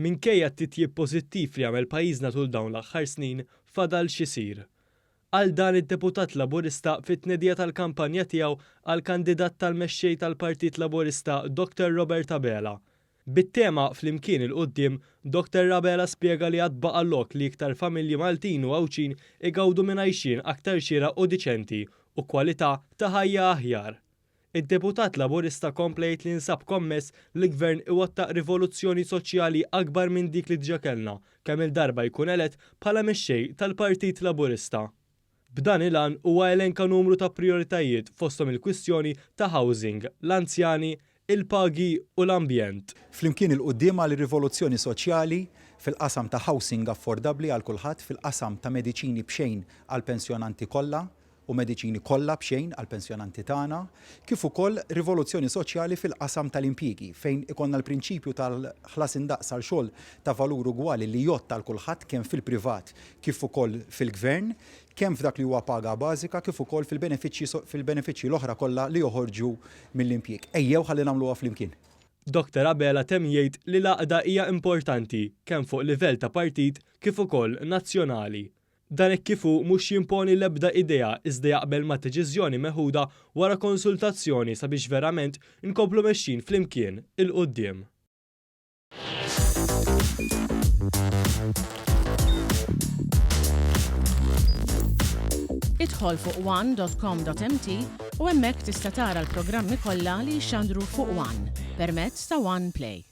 Minkejja t-titjib pożittiv li għamel pajjiżna tul dawn l-aħħar snin, fadal x'isir. Qal dan id-Deputat Laburista fit-tnedija tal-kampanja tiegħu għal kandidat tal-Mexxej tal-Partit Laburista Dr Robert Abela. Bit-tema 'Flimkien 'il Quddiem', Dr Abela spjega li għad baqa' lok li iktar familji Maltin u Għawdxin igawdu minn għajxien aktar xieraq u diċenti u kwalità ta' ħajja aħjar. Id-Deputat Laburista kompla jgħid li jinsab kommess li Gvern iwettaq rivoluzzjoni soċjali akbar minn dik li diġa kellna kemm-il darba jkun elett bħala mexxej tal-Partit Laburista. B'dan il-għan huwa elenka numru ta' prijoritajiet fosthom il-kwistjoni ta' housing, l-anzjani, il-pagi u l-ambjent. Flimkien 'il quddiem għal rivoluzzjoni soċjali fil-qasam ta' housing affordabbli għal kulħadd, fil-qasam ta' mediċini b'xejn għall-pensjonanti kollha, u mediċini kollha b'xejn għall-pensjonanti tagħna, kif ukoll rivoluzzjoni soċjali fil-qasam tal-impjiegi, fejn ikollna l-prinċipju tal-ħlas indaqs għal xogħol ta' valur ugwali li jgħodd għal kulħadd kemm fil-privat kif ukoll fil-gvern, kemm f'dak li huwa paga bażika kif ukoll fil-benefiċċji fil-benefiċċji l-oħra kollha li joħorġu mill-impjieg. Ejjew ħalli nagħmluha flimkien. Dottor Abela temm jgħid li l-għaqda hija importanti kemm fuq livell ta' partit kif ukoll nazzjonali. Dan hekk kif hu mhux jimponi l-ebda idea iżda jaqbel mad-deċiżjoni meħuda wara konsultazzjoni sabiex verament nkomplu mexjin flimkien 'il quddiem. Idħol fuq one.com.mt u hemmhekk tista' tara l-programmi kollha li jixxandru fuq One permezz ta' One Play.